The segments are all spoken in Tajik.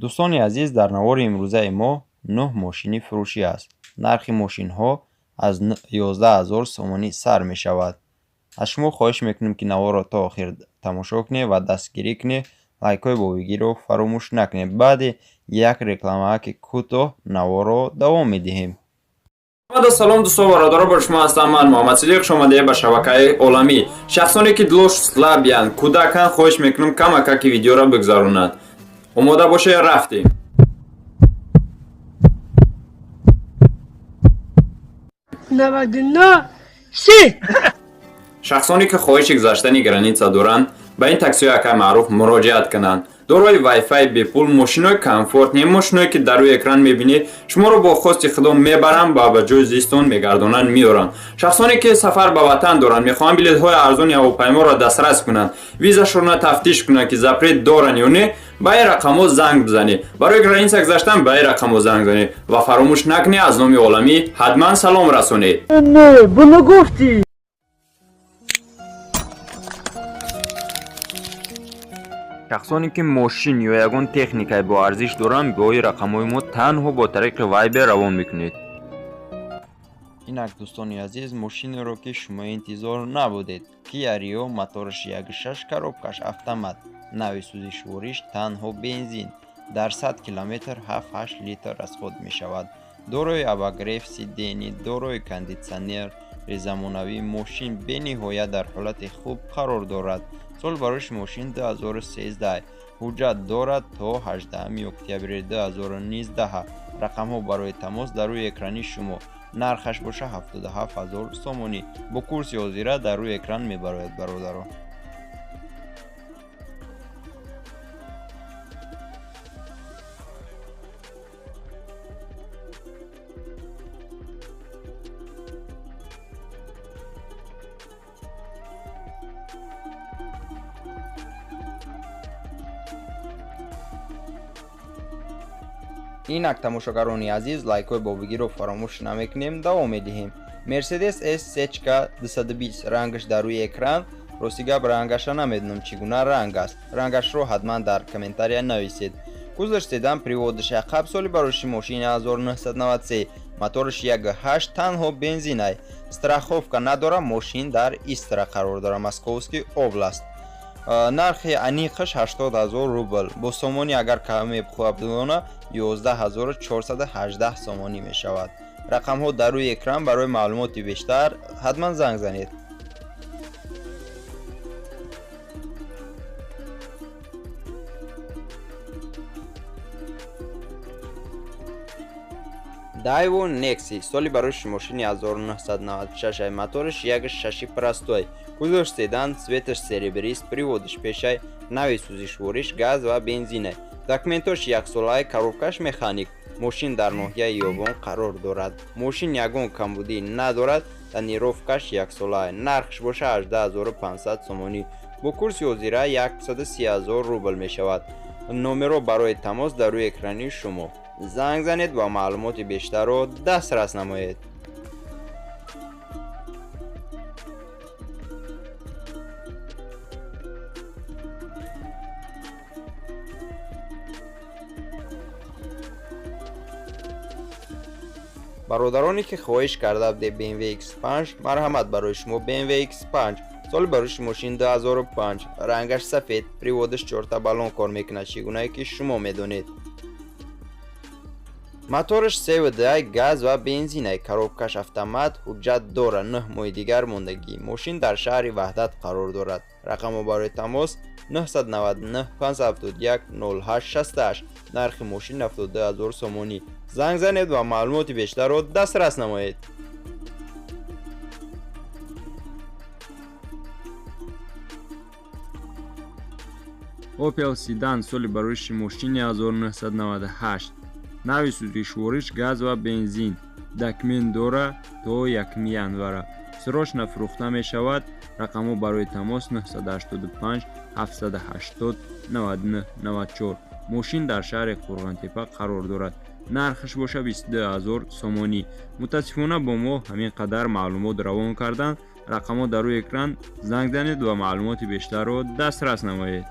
Дӯстони азиз, дар навори имрӯзаи мо 9 мошини фурӯшӣ аст. Нархи мошинҳо аз 11 000 сомонӣ сар мешавад. Аз шумо хоҳиш мекунем, ки наворро то охир тамошо кунед ва дастгирӣ кунед, лайкҳои бобигиро фаромӯш накунед. Баъди як рекламаки кӯтоҳ наворро давом медиҳем. Салом дӯстон, бародаро, бо шумо ҳастам ман Муҳаммад Сидиқ. Хуш омадед ба шабакаи Оламӣ. Шахсоне ки дилош слабиянд, кӯдаканд, хоҳиш мекунам камакаки видеоро бигзаронанд. Омода бошед, рафтем. 99 3. Шахсоне ки хоҳиши гузаштани граница доранд, ба ин таксиҳои акай маъруф муроҷиат кунанд. Дорои вайфай бепул, мошинои комфортный, мошиное ки дар рӯи экран мебинед, шуморо бо хости худо мебаранд ва ба ҷои зистон мегардонанд, меоранд. Шахсоне ки сафар ба ватан доранд, мехоҳанд билетҳои арзони ҳавопайморо дастрас кунанд, визашонро тафтиш кунанд, ки запрет доранд ё не, ба ин рақамҳо занг бизанед. Барои граница гузаштан ба ин рақамҳо занг занед ва фаромӯш накунед, аз номи Оламӣ ҳатман салом расонед. Не, буно гуфтӣ. Шахсоне ки мошин ё ягон техникаи боарзиш доранд, бо ин рақамҳои мо танҳо бо тариқи Вайбер равон мекунед. Инак, дӯстони азиз, мошинеро, ки шумо интизор набудед. Kia Rio, мотораш 1.6, коробкаш автомат, нави сӯзишвориш танҳо бензин, дар 100 километр 7-8 литр расход мешавад. Дорои обогрев сидений, дорои кондитсионер замонавӣ, мошин бениҳоят дар ҳолати хуб қарор дорад. Сол барои мошин 2013, ҳуҷҷат дорад то 18 октябри 2019. Рақамҳо барои тамос дар рӯи экрани шумо. Нархаш боша 77 000 сомонӣ. Бо курси ҳозира дар рӯи экран мебарояд, бародаро. Инак, тамошогарони азиз, лайкҳои бобигиро фаромӯш намекунем, давом медиҳем. Мерседес С сечка 220, рангаш дар рӯи экран. Рости гап, рангаша намедонам, чӣ гуна ранг аст. Рангашро ҳатман дар комментария нависед. Кузовш седан, приводаш ақаб, соли бароши мошини 1993, мотораш 1.8, танҳо бензинай, страховка надора. Мошин дар Истра қарор дора, Московский область. Нархи аниқаш 80 000 рубл. Бо сомонӣ агар каме бихоҳад, 11 418 сомонӣ мешавад. Рақамҳо дар рӯи экран, барои маълумоти бештар ҳатман занг занед. Daewoo Nexi, соли барои мошини 1996, мотораш 1.6 простой, кузовш седан, цветаш серебрист, приводаш пешай, нави сӯзишвориш газ ва бензинай, документош яксолаи, коробкаш механик. Мошин дар ноҳияи Ёвон қарор дорад. Мошин ягон камбудӣ надорад, тонировкаш яксолаи. Нархш боша 18 500 сомонӣ. Бо курси ҳозира 130 000 рубл мешавад. Номеро барои тамос дар рӯи экрани шумо. Занг занед ва маълумоти бештарро дастрас намоед. Бародароне ки хоҳиш карда будед BMW X5, марҳамат, барои шумо BMW X5. Соли барои мошин 2005, рангаш сафед, приводаш чорта баллон кор мекунад, чӣ гунае ки шумо медонед. Мотораш 3.2, газ ва бензинай, коробкаш автомат, ҳуҷҷат дора, 9 моҳи дигар мондагӣ. Мошин дар шаҳри Ваҳдат қарор дорад. Рақамҳо барои тамос 999 571 08 68. Нархи мошин 72 000 сомонӣ. Занг занед ва маълумоти бештарро дастрас намоед. Opel Sedan, соли барои мошини 1998, нави сӯзишвориш газ ва бензин, документ дора то 1 январа. Срочно фурӯхта мешавад. Рақамҳо барои тамос 985 780 99 94. Мошин дар шаҳри Қурғонтеппа қарор дорад. Нархаш боша 22 000 сомонӣ. Мутаассифона, бо мо ҳамин қадар маълумот равон карданд. Рақамҳо дар рӯи экран, занг занед ва маълумоти бештарро дастрас намоед.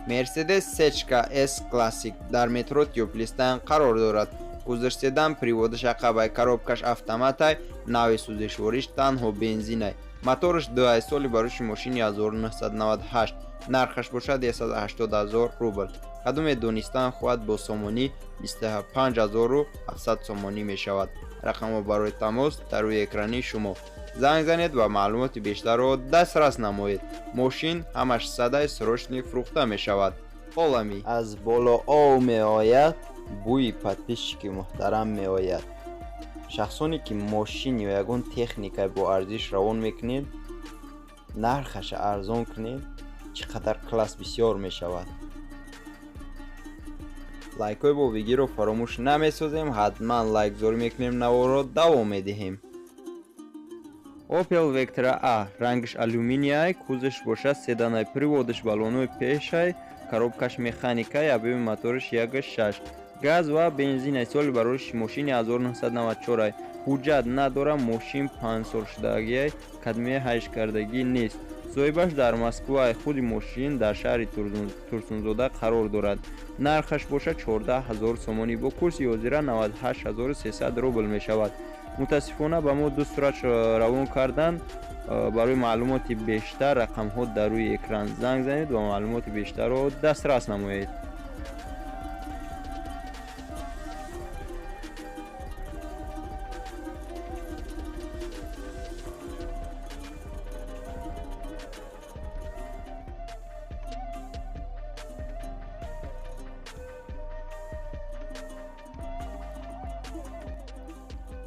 Mercedes Сечка S Classic дар метро Тёплистан қарор дорад. Кузовш седан, приводаш ақабай, коробкаш автоматай, нави сӯзишвориш танҳо бензинай. Мотораш 2 соли бароши мошини 1998, нархаш бошад 180 000 рубл. Кадоме донистан хоҳад бо сомонӣ 25700 сомонӣ мешавад. Рақамҳо барои тамос дар рӯи экрани шумо. Занг занед ва маълумоти бештарро дастрас намоед. Мошин ҳамаш садай срочный фурӯхта мешавад. Олами аз боло ов меояд, бӯи подписчики муҳтарам меояд. Шахсоне ки мошин ё ягон техникаи бо арзиш равон мекунед, нархаша арзон кунед, чӣ қадар класс бисёр мешавад. Лайкҳои бовигиро фаромӯш намесозем, ҳатман лайкзорӣ мекунем, наворро давом медиҳем. Opel Vectra A рангаш алюминиай, кузовш бошад седанай, приводаш баллонои пешай, коробкаш механикай, объеми мотораш 1.6, газ ва бензинай. Соли барои мошини 1994. Ҳуҷҷат надора, мошин 5 сол шудагиай, кадмияи ҳайшкардагӣ нест. Соҳибаш дар Москвай, худи мошин дар шаҳри Турсунзода қарор дорад. Нархаш бошад 14 000 сомонӣ, бо курси ҳозира 98 300 рубл мешавад. Мутаассифона ба мо ду сурат равон карданд. Барои маълумоти бештар рақамҳо дар рӯи экран, занг занед ва маълумоти бештарро дастрас намоед.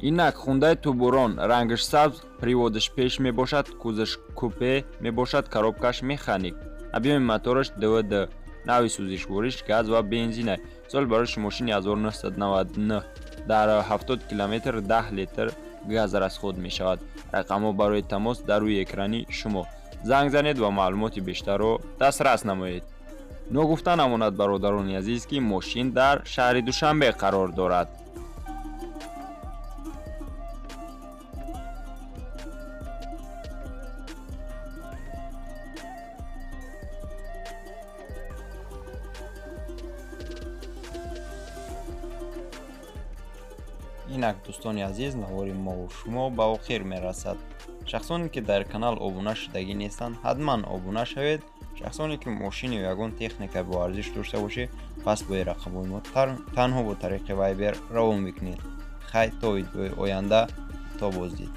Инак Хундай Тубурон рангаш сабз, приводаш пеш мебошад, кузовш купе мебошад, коробкаш механик. Объеми мотораш 2.2, нави сӯзишвориш газ ва бензинай. Соли барои мошини 1999, дар 70 километр 10 литр газ расход мешавад. Рақамҳо барои тамос дар рӯи экрани шумо. Занг занед ва маълумоти бештарро дастрас намоед. Ногуфта намонад, бародарони азиз, ки мошин дар шаҳри Душанбе қарор дорад. Инак дӯстони азиз, навори мову шумо ба охир мерасад. Шахсоне ки дар канал обуна шудагӣ нестанд, ҳатман обуна шавед. Шахсоне ки мошин ё ягон техника бо арзиш дошта бошед, пас бо рақамҳои мо танҳо бо тариқи Viber равон мекунед. Хай, то видеои оянда, то боздид.